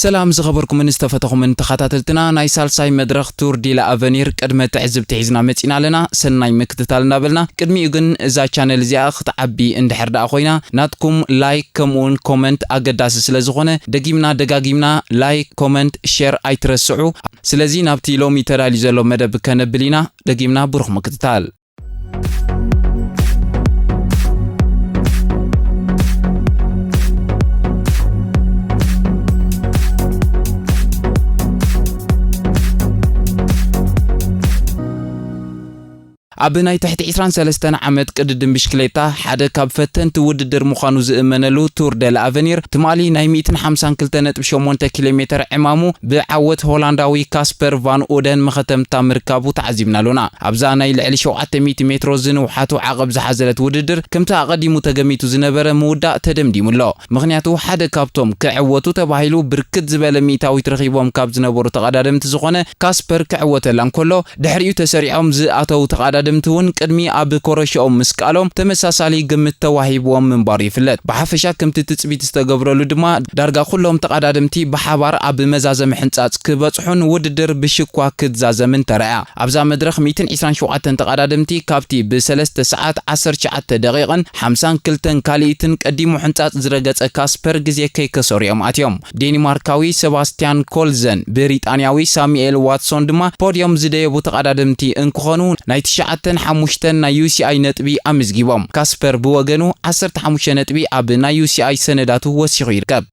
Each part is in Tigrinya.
ሰላም ዝኸበርኩምን ዝተፈተኹምን ተኸታተልትና ናይ ሳልሳይ መድረኽ ቱር ዲ ላ ኣቨኒር ቅድመ ትዕዝብቲ ሒዝና መጺና ኣለና። ሰናይ ምክትታል እናበልና፣ ቅድሚኡ ግን እዛ ቻነል እዚኣ ክትዓቢ እንድሕር ደኣ ኮይና፣ ናትኩም ላይክ ከምኡውን ኮመንት ኣገዳሲ ስለ ዝኾነ፣ ደጊምና ደጋጊምና ላይክ፣ ኮመንት፣ ሼር ኣይትረስዑ። ስለዚ ናብቲ ሎሚ ተዳልዩ ዘሎ መደብ ከነብል ኢና። ደጊምና ብሩኽ ምክትታል። ኣብ ናይ ትሕቲ ዕስራን ሰለስተን ዓመት ቅድድም ብሽክሌታ ሓደ ካብ ፈተንቲ ውድድር ምዃኑ ዝእመነሉ ቱር ደ ለኣቨኒር ትማሊ ናይ ሚእትን ሓምሳን ክልተ ነጥቢ ሸሞንተ ኪሎ ሜትር ዕማሙ ብዓወት ሆላንዳዊ ካስፐር ቫን ኡደን መኸተምታ ምርካቡ ተዓዚብናሉና። ኣብዛ ናይ ልዕሊ ሸውዓተ ሚእቲ ሜትሮ ዝንውሓቱ ዓቐብ ዝሓዘለት ውድድር፣ ከምቲ ኣቐዲሙ ተገሚቱ ዝነበረ ምውዳእ ተደምዲሙ ኣሎ። ምኽንያቱ፣ ሓደ ካብቶም ክዕወቱ ተባሂሉ ብርክት ዝበለ ሚእታዊት ረኺቦም ካብ ዝነበሩ ተቐዳደምቲ ዝኾነ ካስፐር ክዕወተላ እንከሎ፣ ድሕሪኡ ተሰሪዖም ዝኣተዉ ተቐዳደምቲ እውን ቅድሚ ኣብ ኮረሻኦም ምስቃሎም ተመሳሳሊ ግምት ተዋሂብዎም ምንባሩ ይፍለጥ። ብሓፈሻ፣ ከምቲ ትጽቢት ዝተገብረሉ ድማ፣ ዳርጋ ኩሎም ተቐዳደምቲ ብሓባር ኣብ መዛዘሚ ሕንጻጽ ክበጽሑን ውድድር ብሽኳ ክትዛዘምን ተራእያ። ኣብዛ መድረኽ ሚእትን ዕስራን ሸውዓተን ተቐዳደምቲ ካብቲ ብሰለስተ ሰዓት ዓሰርተ ትሽዓተ ደቂቕን ሓምሳን ክልተን ካልኢትን ቀዲሙ ሕንጻጽ ዝረገጸ ካስፐር ግዜ ከይከሰሩ እዮም ኣትዮም። ዴኒማርካዊ ሰባስቲያን ኮልዘን ብሪጣንያዊ ሳሙኤል ዋትሶን ድማ ፖድዮም ዝደየቡ ተቐዳደምቲ እንክኾኑ፣ ናይ ትሽዓተን ሓሙሽተን ናይ ዩ ሲ ኣይ ነጥቢ ኣመዝጊቦም። ካስፐር ብወገኑ ዓሰርተ ሓሙሽተ ነጥቢ ኣብ ናይ ዩ ሲ ኣይ ሰነዳቱ ወሲኹ ይርከብ።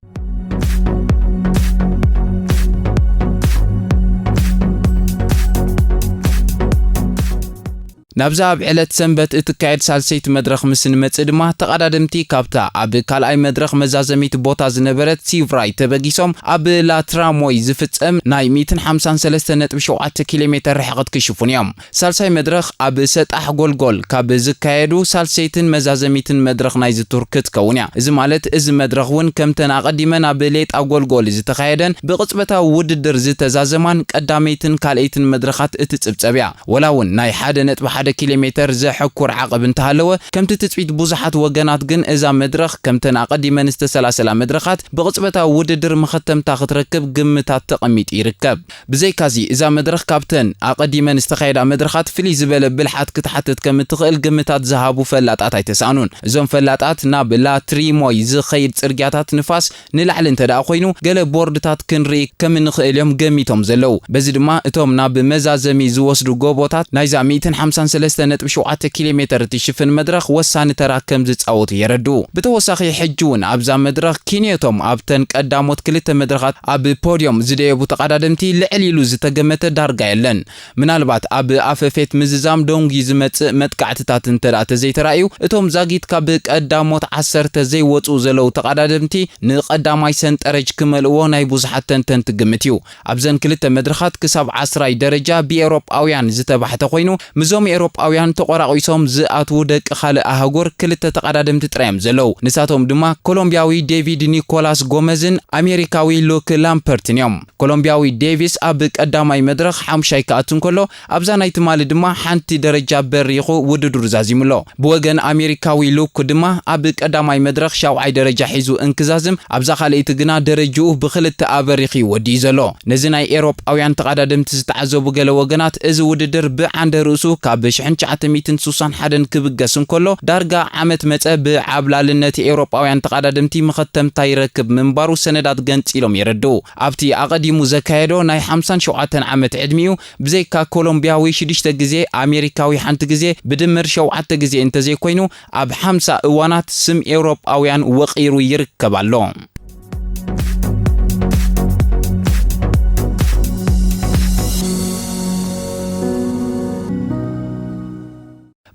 ናብዛ ኣብ ዕለት ሰንበት እትካየድ ሳልሰይቲ መድረኽ ምስ ንመጽእ ድማ፣ ተቐዳደምቲ ካብታ ኣብ ካልኣይ መድረኽ መዛዘሚት ቦታ ዝነበረት ሲቭራይ ተበጊሶም ኣብ ላትራሞይ ዝፍጸም ናይ ሚእትን ሓምሳን ሰለስተ ነጥቢ ሸውዓተ ኪሎ ሜትር ርሕቐት ክሽፉን እዮም። ሳልሳይ መድረኽ ኣብ ሰጣሕ ጎልጎል ካብ ዝካየዱ ሳልሰይትን መዛዘሚትን መድረኽ ናይዚ ቱር ክትከውን እያ። እዚ ማለት፣ እዚ መድረኽ እውን ከምተን ኣቐዲመን ኣብ ሌጣ ጎልጎል ዝተኻየደን ብቕጽበታዊ ውድድር ዝተዛዘማን ቀዳመይትን ካልኣይትን መድረኻት እትጽብጸብ እያ። ወላ እውን ናይ ሓደ ነጥቢ ሓደ ኪሎ ሜትር ዘሐኩር ዓቐብ እንተሃለወ፣ ከምቲ ትጽቢት ብዙሓት ወገናት ግን እዛ መድረኽ ከምተን ኣቐዲመን ዝተሰላሰላ መድረኻት ብቕጽበታዊ ውድድር መኸተምታ ክትረክብ ግምታት ተቐሚጡ ይርከብ። ብዘይካዚ፣ እዛ መድረኽ ካብተን ኣቐዲመን ዝተኻየዳ መድረኻት ፍልይ ዝበለ ብልሓት ክትሓትት ከም እትኽእል ግምታት ዝሃቡ ፈላጣት ኣይተሳእኑን። እዞም ፈላጣት፣ ናብ ላትሪሞይ ዝኸይድ ጽርግያታት ንፋስ ንላዕሊ እንተ ደኣ ኮይኑ፣ ገለ ቦርድታት ክንርኢ ከም እንኽእል እዮም ገሚቶም ዘለዉ። በዚ ድማ፣ እቶም ናብ መዛዘሚ ዝወስዱ ጎቦታት ናይዛ ሚእትን ሓምሳን ሰለስተ ነጥቢ ሸውዓተ ኪሎ ሜትር እትሽፍን መድረኽ ወሳኒ ተራ ከም ዝጻወቱ የረድኡ። ብተወሳኺ፣ ሕጂ እውን ኣብዛ መድረኽ ኪንዮቶም ኣብተን ቀዳሞት ክልተ መድረኻት ኣብ ፖድዮም ዝደየቡ ተቐዳደምቲ ልዕል ኢሉ ዝተገመተ ዳርጋ የለን። ምናልባት ኣብ ኣፈፌት ምዝዛም ዶንጊ ዝመጽእ መጥቃዕትታት እንተ ደኣ ተዘይተራእዩ፣ እቶም ዛጊት ካብ ቀዳሞት ዓሰርተ ዘይወጹ ዘለዉ ተቐዳደምቲ ንቐዳማይ ሰንጠረጅ ክመልእዎ ናይ ብዙሓት ተንተንቲ ግምት እዩ። ኣብዘን ክልተ መድረኻት ክሳብ ዓስራይ ደረጃ ብኤውሮጳውያን ዝተባሕተ ኮይኑ፣ ምስዞም ኤውሮጳውያን ተቖራቒሶም ዝኣትዉ ደቂ ካልእ ኣህጉር ክልተ ተቐዳደምቲ ጥራይ እዮም ዘለዉ። ንሳቶም ድማ ኮሎምብያዊ ዴቪድ ኒኮላስ ጎመዝን ኣሜሪካዊ ሉክ ላምፐርትን እዮም። ኮሎምብያዊ ዴቪስ ኣብ ቀዳማይ መድረኽ ሓሙሻይ ክኣቱ እንከሎ፣ ኣብዛ ናይ ትማሊ ድማ ሓንቲ ደረጃ በሪኹ ውድድሩ ዛዚሙ ኣሎ። ብወገን ኣሜሪካዊ ሉክ ድማ ኣብ ቀዳማይ መድረኽ ሻውዓይ ደረጃ ሒዙ እንክዛዝም፣ ኣብዛ ካልኣይቲ ግና ደረጅኡ ብኽልተ ኣበሪኹ እዩ ወዲኡ ዘሎ። ነዚ ናይ ኤውሮጳውያን ተቐዳደምቲ ዝተዓዘቡ ገለ ወገናት፣ እዚ ውድድር ብዓንደ ርእሱ ካብ ሽሕን ትሽዓተ ሚእትን ስሳን ሓደን ክብገስ እንከሎ፣ ዳርጋ ዓመት መጸ ብዓብላልነት ኤውሮጳውያን ተቐዳደምቲ መኸተምታ ይረክብ ምንባሩ ሰነዳት ገንጺሎም የረድኡ። ኣብቲ ኣቐዲሙ ዘካየዶ ናይ ሓምሳን ሸውዓተን ዓመት ዕድሚኡ፣ ብዘይካ ኮሎምብያዊ ሽዱሽተ ግዜ፣ ኣሜሪካዊ ሓንቲ ግዜ፣ ብድምር ሸውዓተ ግዜ እንተዘይኮይኑ፣ ኣብ ሓምሳ እዋናት ስም ኤውሮጳውያን ወቒሩ ይርከብ ኣሎ።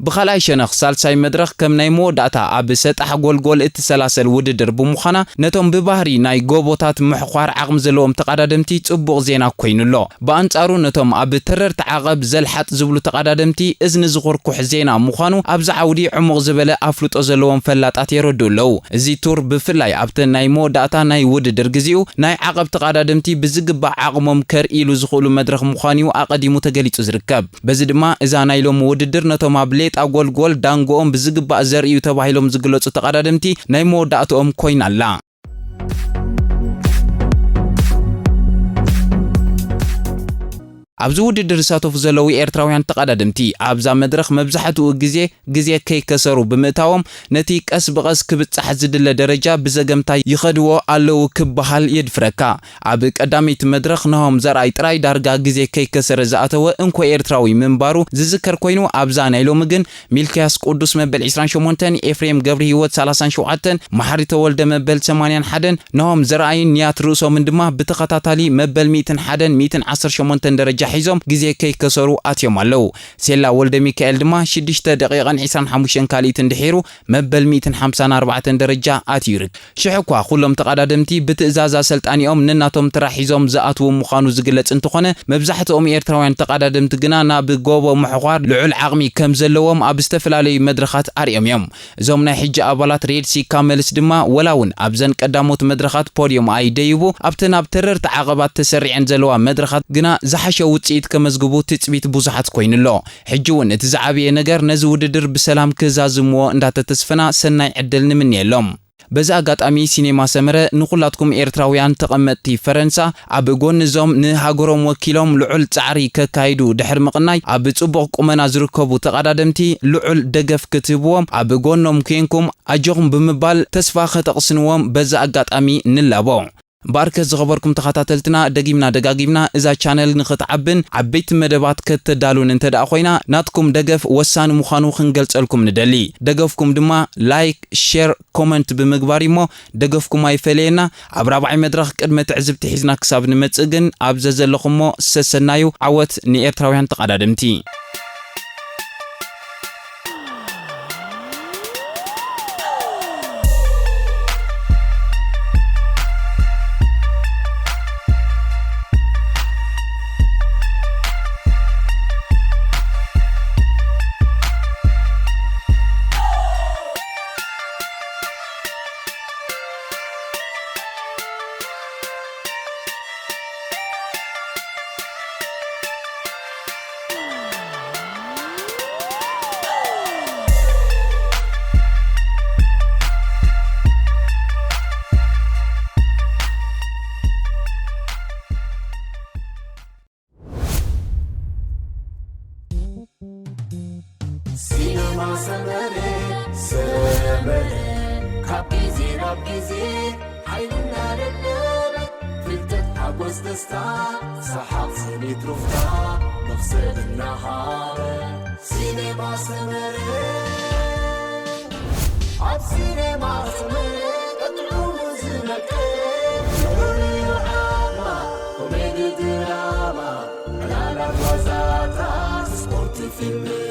ብኻልኣይ ሸነኽ፣ ሳልሳይ መድረኽ ከም ናይ መወዳእታ ኣብ ሰጣሕ ጎልጎል እትሰላሰል ውድድር ብምዃና፣ ነቶም ብባህሪ ናይ ጎቦታት ምሕዃር ዓቕሚ ዘለዎም ተቐዳደምቲ ጽቡቕ ዜና ኮይኑ ኣሎ። ብኣንጻሩ፣ ነቶም ኣብ ተረርቲ ዓቐብ ዘልሓጥ ዝብሉ ተቐዳደምቲ እዝኒ ዝኹርኩሕ ዜና ምዃኑ፣ ኣብዚ ዓውዲ ዕሙቕ ዝበለ ኣፍልጦ ዘለዎም ፈላጣት የረድኡ ኣለዉ። እዚ ቱር፣ ብፍላይ ኣብተን ናይ መወዳእታ ናይ ውድድር ግዜኡ፣ ናይ ዓቐብ ተቐዳደምቲ ብዝግባእ ዓቕሞም ከርእይሉ ዝኽእሉ መድረኽ ምዃኑ እዩ ኣቐዲሙ ተገሊጹ ዝርከብ። በዚ ድማ፣ እዛ ናይ ሎሚ ውድድር ነቶም ኣብ ሌጣ ጎልጎል ዳንጎኦም ብዝግባእ ዘርእዩ ተባሂሎም ዝግለጹ ተቐዳደምቲ ናይ መወዳእትኦም ኮይና ኣላ። ኣብዚ ውድድር ዝሳተፉ ዘለዉ ኤርትራውያን ተቐዳደምቲ ኣብዛ መድረኽ መብዛሕትኡ ግዜ ግዜ ከይከሰሩ ብምእታዎም ነቲ ቀስ ብቐስ ክብጻሕ ዝድለ ደረጃ ብዘገምታ ይኸድዎ ኣለዉ ክበሃል የድፍረካ። ኣብ ቀዳመይቲ መድረኽ ናሆም ዘርኣይ ጥራይ ዳርጋ ግዜ ከይከሰረ ዝኣተወ እንኮ ኤርትራዊ ምንባሩ ዝዝከር ኮይኑ ኣብዛ ናይ ሎሚ ግን ሚልክያስ ቅዱስ መበል ዕስራን ሸሞንተን፣ ኤፍሬም ገብረሂወት ሰላሳን ሸውዓተን፣ መሓሪ ተወልደ መበል ሰማንያን ሓደን፣ ናሆም ዘርኣይን ንያት ርእሶምን ድማ ብተኸታታሊ መበል ሚእትን ሓደን ሚእትን ዓሰርተ ሸሞንተን ደረጃ ሒዞም ግዜ ከይከሰሩ ኣትዮም ኣለዉ። ሴላ ወልደ ሚካኤል ድማ ሽዱሽተ ደቂቕን ዕስራን ሓሙሽተን ካልኢትን ድሒሩ መበል ሚእትን ሓምሳን ኣርባዕተን ደረጃ ኣትዩ ይርከብ። ሽሕ እኳ ኩሎም ተቐዳደምቲ ብትእዛዝ ኣሰልጣኒኦም ነናቶም ትራ ሒዞም ዝኣትዉ ምዃኑ ዝግለጽ እንተኾነ፣ መብዛሕትኦም ኤርትራውያን ተቐዳደምቲ ግና ናብ ጎቦ ምሕዃር ልዑል ዓቕሚ ከም ዘለዎም ኣብ ዝተፈላለዩ መድረኻት ኣርእዮም እዮም። እዞም ናይ ሕጂ ኣባላት ሬድ ሲ ካመልስ ድማ ወላ እውን ኣብዘን ቀዳሞት መድረኻት ፖድዮም ኣይደይቡ፣ ኣብተን ኣብ ተረርቲ ዓቐባት ተሰሪዐን ዘለዋ መድረኻት ግና ዝሓሸ ውጽኢት ከመዝግቡ ትጽቢት ብዙሓት ኮይኑ ኣሎ። ሕጂ እውን እቲ ዝዓበየ ነገር ነዚ ውድድር ብሰላም ክዛዝምዎ እንዳተተስፈና ሰናይ ዕድል ንምንየሎም። በዚ ኣጋጣሚ ሲኔማ ሰመረ ንኹላትኩም ኤርትራውያን ተቐመጥቲ ፈረንሳ ኣብ ጎኒ እዞም ንሃገሮም ወኪሎም ልዑል ጻዕሪ ከካይዱ ድሕሪ ምቕናይ ኣብ ጽቡቕ ቁመና ዝርከቡ ተቐዳደምቲ ልዑል ደገፍ ክትህብዎም ኣብ ጎኖም ኬንኩም ኣጆኹም ብምባል ተስፋ ከተቕስንዎም በዚ ኣጋጣሚ ንላቦ። እምበኣርከ ዝኸበርኩም ተኸታተልትና ደጊምና ደጋጊምና እዛ ቻነል ንኽትዓብን ዓበይቲ መደባት ከተዳሉን እንተ ደኣ ኮይና ናትኩም ደገፍ ወሳኒ ምዃኑ ክንገልጸልኩም ንደሊ። ደገፍኩም ድማ ላይክ፣ ሼር፣ ኮመንት ብምግባር እሞ ደገፍኩም ኣይፈለየና። ኣብ ራብዓይ መድረኽ ቅድመ ትዕዝብቲ ሒዝና ክሳብ ንመጽእ ግን ኣብ ዘዘለኹሞ ሰሰናዩ ዓወት ንኤርትራውያን ተቐዳደምቲ። ሲነማ ሰመረ፣ ሰመረ፣ ካብ ግዜ ናብ ግዜ ሓይልና ደለበ፣ ፍልጠት፣ ሓጎስ፣ ደስታ፣ ሰሓቕ፣ ስኒት፣ ሩፍታ፣ መኽሰብ እናሃበ። ሲነማ ሰመረ፣ ኣብ ሲነማ ሰመረ፣ ቀጥዑ ዝመቀ፣ ፍሉይ ዓማ፣ ኮሜዲ፣ ድራማ፣ ዕላላት፣ ዋዛታት፣ ስፖርት፣ ፊልም፣